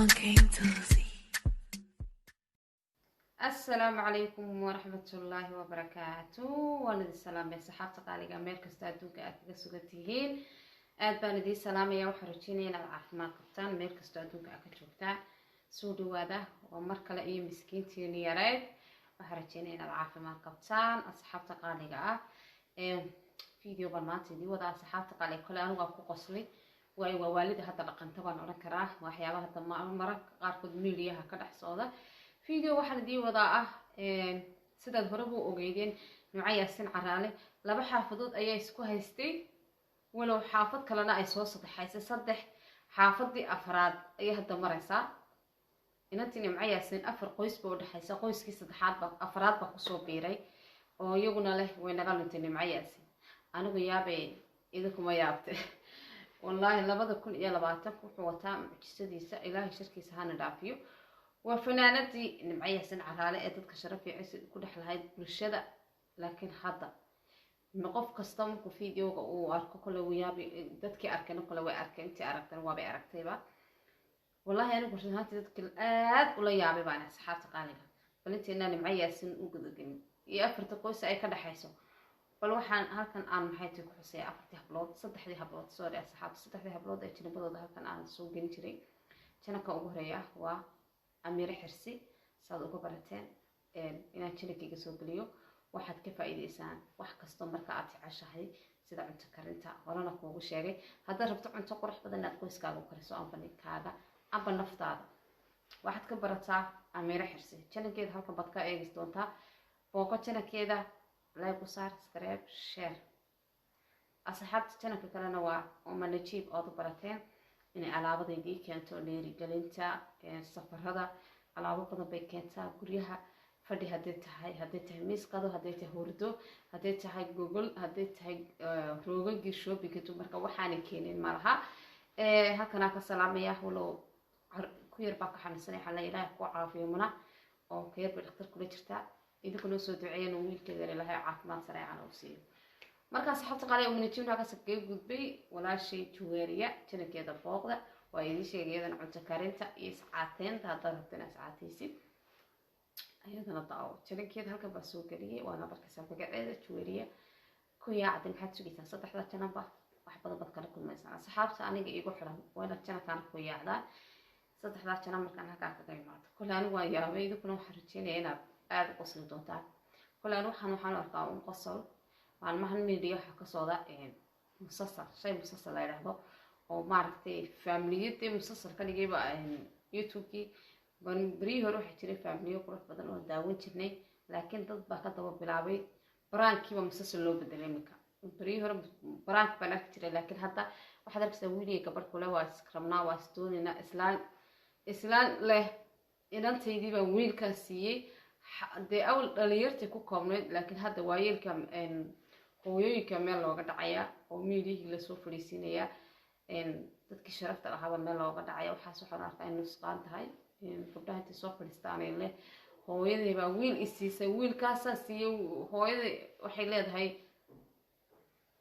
one came to see. Asalaamu calaykum waraxmatullaahi wabarakaatu. Waan idin salaamay, saxaabta qaaliga, meel kasta adduunka aad kaga sugan tihiin. Aad baan idiin salaamaya. Waxaan rajeynaya inaad caafimaad qabtaan meel kastoo adduunka aad ka joogtaan. Soo dhawaada, waa mar kale iyo miskiintiini yareed. Waxaan rajeynaya inaad caafimaad qabtaan, asxaabta qaaliga ah. Video baan maanta idiin wadaa, asxaabta qaaliga. Kole anigu waa ku qoslay, waayo waa waalida hadda dhaqanta baan odhan karaa, waxyaabaha hadda mararka qaarkood miidiyaha ka dhex socda. Video waxaan idiin wadaa ah, sidaad horeba u ogeydeen, Nimco Yaasin Caraale laba xaafadood ayaa isku haystay, walow xaafad kalena ay soo saddexaysay. Saddex xaafadii afraad ayay hadda maraysaa inantii Nimco Yaasin. Afar qoys ba udhexaysa, qoyskii saddexaad ba afraad baa kusoo biiray oo iyaguna leh way naga luntay Nimco Yaasin. Anigu yaabay, idinkuma yaabte. Wallaahi 2020-ka wuxuu wataa mucjisadiisa, Ilaahay sharkiisa hana dhaafiyo. Waa fanaanadii Nimco Yaasin Caraale ee dadka sharaf iyo cisi ku dhex lahayd bulshada, laakiin hadda ma qof kasta markuu videoga uu arko kole wuu yaabi. Dadkii arkayna kole way arkeen, intii aragtana waabay aragtayba. Wallahi anigu run ahaantii dadkii aad ula yaabay baan, asxaabta qaaliga. Bal intaynaa Nimco Yaasin u gudagelin iyo afarta qoys ay ka dhexayso, bal waxaan halkan aan maxay tahay ku xusaya afartii hablood, saddexdii hablood, sorry asxaabta, saddexdii hablood ee janabadooda halkan aan soo gelin jiray. Janabka ugu horeeya waa Amiire Xirsi. Saad uga barateen inaan janabkayga soo geliyo, waxaad ka faa'iidaysaan wax kastoo marka aad jeceshahay, sida cunto karinta. Horena kuugu sheegay, haddaad rabto cunto qurux badan inaad qoyskaaga u kariso amba ninkaaga amba naftaada, waxaad ka barataa Amiire Xirsi. Janabkeeda halkan baad ka eegi doontaa. Booqo janabkeeda, like u saar, subscribe, share. Asxaabta, janabka kalena waa Uma Najiib, ood u barateen inay alaabadaydii keento, dhiirigelinta, safarada, alaabo badan bay keentaa. Guryaha fadhi hadday tahay, hadday tahay miis qado, hadday tahay hurdo, hadday tahay gogol, hadday tahay roogagii shoppingka dumarka, waxaanay keenin malaha. Halkanaa ka salaamaya, walow ku yar baa ka xanuunsanay. Waxaa la Ilaahay ku caafiyo muna oo ka yar bay dhakhtar kula jirtaa. Idinkuna soo duceeyan wiilkeeda Ilaahay caafimaad sareecan uu siiyo. Markaa saxaabta qaale, Umunajibna halkaas kaga gudbay. Walaashay Juweeriya janabkeeda booqda, waa idiin sheegay iyadana cunto karinta iyo iscaateynta. Haddaad rabto inaad iscaateysid, ayadana daawo janabkeeda, halkan baa soo geliyay, waana barkaysaa magaceeda, Juweeriya ku yaacday. Maxaad sugaysaa? Saddexda janabba wax badan baad kala kulmaysaan. Asxaabta aniga iigu xiran waa inaad janabkaana ku yaacdaan, saddexdaa janab. Markaan halkaa kaga imaado, kole anigu waan yaabay, idinkuna waxaan rajeynaya inaad aada u qosli doontaan. Kole anigu waxaan u arkaa un qosol. Maalmahan media waxaa ka socda musasal, shay musasal la yidhaahdo, oo maaragtay faamiliyadii musasal ka dhigayba YouTube-kii. Beryihii hore waxaa jiray faamiliyo qurux badan oo daawan jirnay, laakiin dad baa ka daba bilaabay, prankiiba musasal loo bedelay. Iminka beryihii hore prank baan arki jiray, laakiin hadda waxaad arkaysaa wiiliga gabadh kule waa israbnaa, waa isdoonaynaa, islaan islaan leh inantaydii baan wiilkaa siiyey. Dee awal dhalinyartay ku koobnayd, laakiin hadda waayeelka, hooyooyinka meel looga dhacayaa oo miidiyihii lasoo fadhiisiinayaa, dadkii sharafta lahaaba meel looga dhacaya. Waxaas waxaan arkaa in nusqaan tahay. Gabdhaha intay soo fadhiistaanay leh hooyaday baa wiil isiisay, wiilkaasaa siiyey hooyaday, waxay leedahay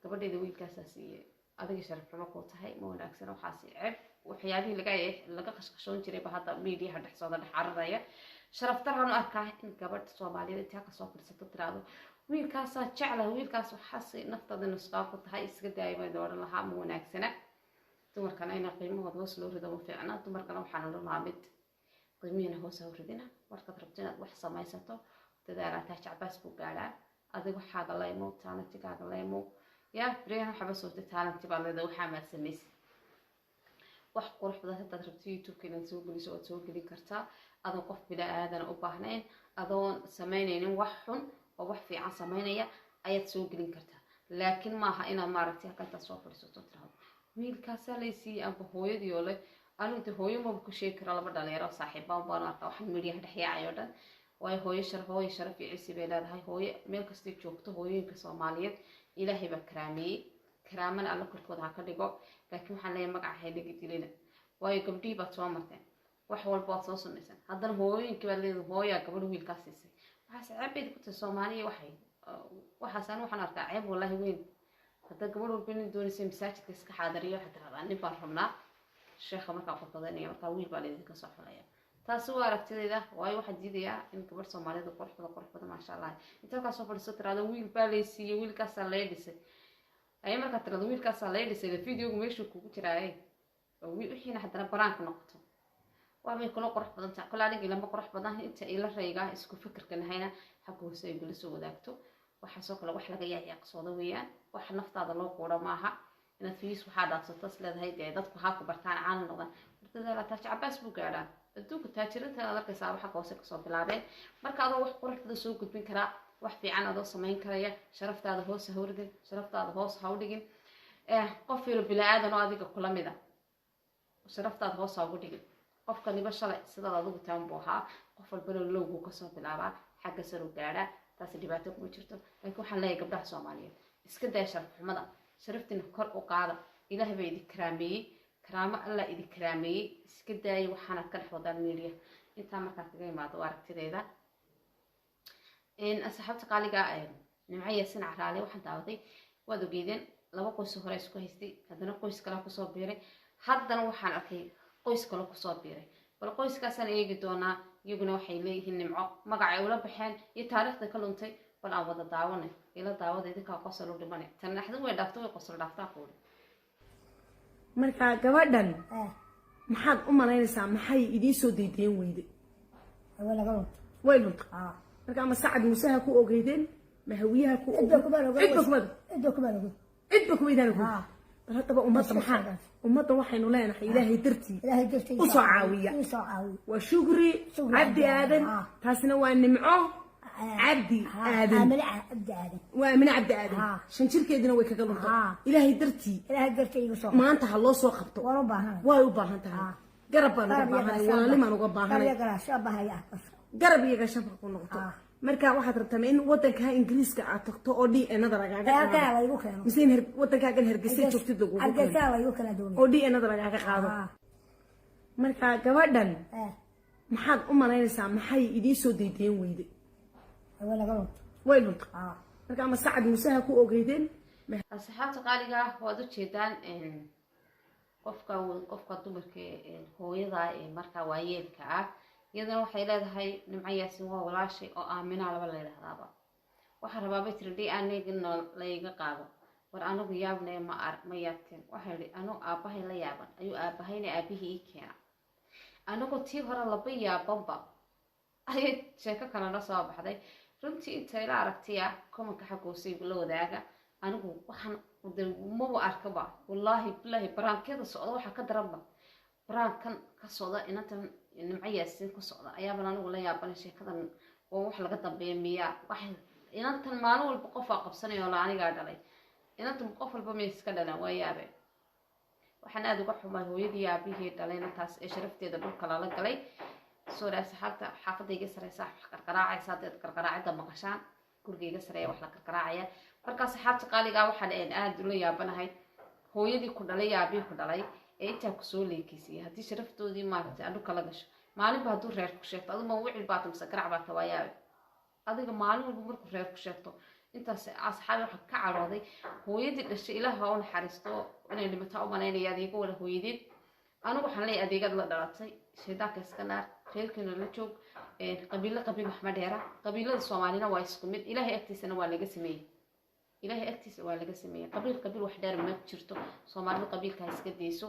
gabadheeda wiilkaasaa siiyey. Adiga sharaf xumo kuu tahay, ma wanaagsana waxaasi, ceeb. Waxyaabihii laga qashqashoon jiray ba hadda miidiyaha dhex socda, dhex cararaya. Sharaf daraan u arkaa in gabadh Soomaaliyeed intaa kasoo fadhiisato tiraahdo wiilkaasaa jeclaha, wiilkaas. Waxaasi naftaada nusqaan ku tahay, iska daaya baan odhan lahaa, ma wanaagsana. Dumarkana ina qiimahooda hoos loo rido ma fiicna. Dumarkana waxaan odhan lahaa mid qiimihiina hoos ha u ridina. Markaad rabto inaad wax samaysato, dadaalaa taa jacbaas buu gaadhaa. Adiga waxaaga laymo, talentigaaga laymo. Yaa beryahan waxaaba sootay, talenti baa leedahay, waxaa maad samaysid wax qurux badan. Haddaad rabto YouTube-ka inaad soo geliso, waad soo gelin kartaa adoon qof bila aadana u baahnayn, adoon samaynaynin wax xun oo wax fiican samaynaya ayaad soo gelin kartaa. Laakiin maaha inaad maaragtay halka intaad soo fadhiisato tirahdo wiilkaasaa laysiiyey amba hooyadii oo leh. Anigu de hooyo maba ku sheegi kara, laba dhalinyaro saaxiibaan baan arkaa waxaan midiyaha dhex yaacay oo dhan. Waayo hooyo sharaf, hooyo sharaf iyo cisi bay leedahay. Hooyo meel kastay joogto, hooyooyinka Soomaaliyeed Ilaahay baa karaameeyey, karaamana Alla korkooda ha ka dhigo. Laakiin waxaan leeyahay magaca haynaga dilina, waayo gabdhihii baad soo marteen, wax walba waad soo samaysaan, haddana hooyooyinkii baad leedahay hooyaa gabadh wiilkaa siisay. Waxaas ceeb bay ku tahay Soomaaliya. Waxay waxaas anigu waxaan arkaa ceeb wallahi weyn. Hadda gabadh walba nin doonaysa masaajidka iska xaadariyo, waxaad tiraahdaa nin baan rabnaa. Sheekha markaa khudbadeynaya, markaa wiil baa laydinka soo xulaya. Taasi waa aragtidayda, waayo waxaan diidayaa in gabadh Soomaalida qurux badan, qurux badan, maasha Allah, inta halkaa soo fadhiiso tiraado wiil baa lay siiyey, wiilkaasaa lay dhisay. Ay markaa tirado wiilkaasaa lay dhisay, videogu meeshuu kugu jiraaye oo wixiina haddana baraanka noqoto, waabay kula qurux badan tahay. Kole aniga ilama qurux badan. Inta ila rayga isku fikirka nahayna xagga hoose ay gula soo wadaagto. Waxaasoo kale wax laga yaaqyaqsoodo weeyaan, wax naftaada loo quuro maaha. Inaad fiis waxaa dhaafsato is leedahay, dee dadku haa ku bartaan, caalam noqdaan. Hortadaala Taaj Cabaas buu gaadhaa adduunka. Taajirinta aad arkaysaa xagga hoose kasoo bilaabeen. Marka adoo wax qurux badan soo gudbin karaa, wax fiican adoo samayn karaya, sharaftaada hoos ha hordin, sharaftaada hoos ha u dhigin. Qof yaro bini-aadan oo adiga kula mid a sharaftaada hoos ha ugu dhigin. Qofkaniba shalay sidaad adigu taan buu ahaa. Qof walbana lowguu kasoo bilaabaa, xagga saru gaadhaa. Taasi dhibaato kuma jirto, laakiin waxaan leeyahay gabdhaha Soomaaliyeed, iska daya sharaf xumada, sharaftiina kor u qaada. Ilaah baa idin karaameeyey, karaamo Allah idin karaameeyey. Iska daaya waxaanaad ka dhex wadaan media. Intaa markaa kaga imaado aragtidayda, asxaabta qaaliga, Nimco Yaasin Caraale waxaan daawaday, waad ogeydeen, laba qoys hore isku haystay, haddana qoys kale kusoo biiray, haddana waxaan arkay qoys kale kusoo biiray. Bal qoyskaasaan eegi doonaa, iyaguna waxay leeyihiin Nimco magacay ula baxeen iyo taariikhda ka luntay. Bal aan wada daawanay, ila daawada idinkaa qosol u dhimanay. Tan naxdin way dhaafto, way qosol dhaaftaa quuri. Marka gabadhan maxaad u malaynaysaa? Maxay idiin soo daydayen weyde? Way laga lunta. Way lunta. Marka ama Sacad Muuseha ku ogeydeen, ma Hawiyaha ku Cidba kuma ogeyn. Cidba kuma Cidba kuma ogeyn. Cidba kumaydaan ogeyn. Bal haddaba ummadda maxaa, ummadda waxaynu leenahay Ilaahay dartii Ilaahay dartii u soo caawiya. U soo caawiya. Waa Shukri Shukri Cabdi Cabdi Aadan. Taasina waa Nimco Cabdi Aadan. Aamine Cabdi Aadan. Waa Amine Cabdi Aadan. 5 jirkeedina way kaga luntay. Ilaahay dartii Ilaahay dartii igu soo maanta ha loo soo qabto. Waan u baahanay. Way u baahan tahay. Garab baan uga Garab iyo baahanay, gaashaan walaalnimaan uga garab baahanay. iyo garaasho bahaya. Garab iyo gashanka ku noqoto. Marka waxaad rabtaa in wadanka Ingiriiska aad tagto oo DNA-da lagaaga Halkaa qaado, la igu keeno. mise in wadankaagan Hargeysa joogtid lagugu keeno? Hargeysa la igu kala doonay. Oo DNA-da lagaaga qaado. Marka gabadhan maxaad u malaynaysaa? Maxay idiin soo daydayen weyde? Way laga lunta. Way lunta. Marka ama Sacad Muuseha ku ogeydeen, ma Asxaabta qaaliga ah, waad ujeedaan qofka qofka dumarka ee hooyada ee markaa waayeelka ah, iyadana waxay leedahay Nimco Yaasin waa walaashay oo Aaminaa laba la yidhahdaaba. Waxaa rabaa bay tiri DNA-gana layga qaado. War anigu yaabnay, ma ar ma yaabteen? Waxay idhi anu aabbahay la yaaban ayuu aabahayna aabihii ii keena. Anigoo tii hore laba yaabanba ayay sheeko kalena soo baxday. Runtii inta ila aragtiya comment-ka xagga hoose igula wadaaga. Anigu waxaan de maba arkaba, wallaahi bilaahi. Prank-yada socda waxaa ka daranba prank-kan ka socda inantan Nimco Yaasiin ka socda ayaaban anigu la yaabanay. Sheekadan oo wax laga dambeeya miyaa? Wax inantan maalin walba qofaa qabsanaya oo la anigaa dhalay. Inantan qof walba may iska dhalaan? Waa yaabe. Waxaan aada uga xumay hooyadii aabihii dhalay inantaas ee sharafteeda dhulka lala galay. Sorry asxaabta, xaafadda iga sareysa wax qarqaraacaysa. Haddaad qarqaraacida maqashaan, guriga iga sareeya wax la qarqaraacaya. Marka asxaabta qaaligaa, waxaan aada ula yaabanahay hooyadii ku dhalay iyo aabihii ku dhalay ee intaa kusoo leekeysayay haddii sharaftoodii maaragtay aad dhulka la gasho. Maalinba hadduu reer ku sheegto, aduma wicil baata mise garac baata? Waa yaabe. Adiga maalin walba markuu reer ku sheegto intaas. Asxaabi, waxaa ka cadhooday hooyadii dhashay. Ilaah ha u naxariisto, inay dhimataa u malaynaya adeego wala hooyadeed. Anigu waxaan leeyahay adeegad la dhalatay, shaydaanka iska naar, reerkiina la joog. Qabiilo qabiil wax ma dheera, qabiilada Soomaalina waa isku mid. Ilaahay agtiisana waa laga sameeyey, Ilaahay agtiisa waa laga sameeyey. Qabiil qabiil wax dheer ma jirto. Soomaalida qabiilka ha iska dayso.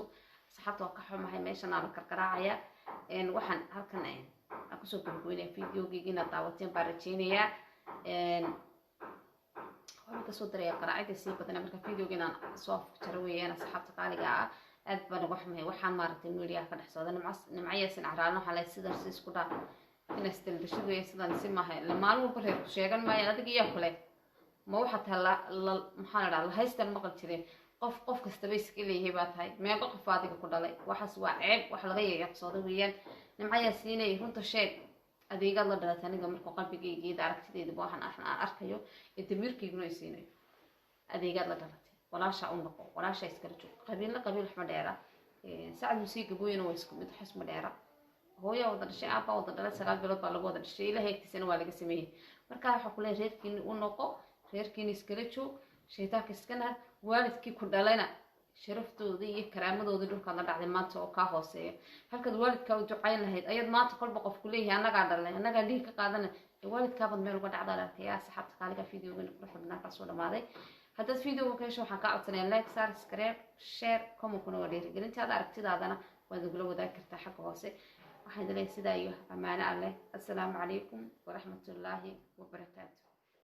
Asxaabta, waa ka xumahay, meeshan aan la karkaraacaya. Waxaan halkan aan kusoo gabagabeynaya videogeyga. Inaad daawateen baan rajeynayaa. Waxaan kasoo daraya qaraacida sii badana. Marka videoga inaan soo afjaro weeyaan. Asxaabta qaaliga ah, aad baan uga xumahay waxaan maaragtay media-ha ka dhex socda. Nimco Yaasin Caraalna waxaa leeyahay sidan si isku dhaaf ina isdaldashadu iyo sidan si maaha. Maalin walba reer ku sheegan maayaan adiga iyo kale. Ma waxaa tahay la la maxaa la dhaha, lahaystan maqal jireen, qof qof kastaba iska leeyahay baa tahay. Meeqo qof adiga ku dhalay? Waxaas waa ceeb, wax laga yaqyaqsoodo weeyaan. Nimco Yaasiinay, runta sheeg, adeegaad la dhalatay. Aniga markuu qalbigayga aragtideydaba waxaan aan arkayo ee damiirkayguna ay siinayo, adeegaad la dhalatay, walaasha u noqo, walaasha iskala joog. Qabiilna qabiil wax ma dheera. Sacad Musii Gabooyina waa isku mid, waxas ma dheera. Hooyaa wada dhashay, aabbaa wada dhalay, 9 bilood baa lagu wada dhashay. Ilahay agtiisana waa laga sameeyey. Marka waxaa ku leeyahay reerkiini u noqo, reerkiini iskala joog, shaydaanka iska naar, waalidkii ku dhalayna. Sharaftoodii iyo karaamadoodii dhulkaad la dhacday maanta oo kaa hooseeya. Halkaad waalidkaa u ducayn lahayd ayaad maanta kolba qofku leeyahay annagaa dhalnay, annagaa dhiig ka qaadanay, ee waalidkaabaad meel uga dhacdaa arkaya. Asxaabta qaaliga, videogan quruxda badnaa kaasoo dhamaaday. Haddaad videoga ka hesho, waxaan kaa codsanaya like saar, subscribe, share, comment-kuna waa dhiirigelintaada. Aragtidaadana waad nagula wadaagi kartaa xagga hoose. Waxaan idin leeyahay sidaa iyo ammaano Alleh. Assalaamu calaykum waraxmatullaahi wabarakaatu.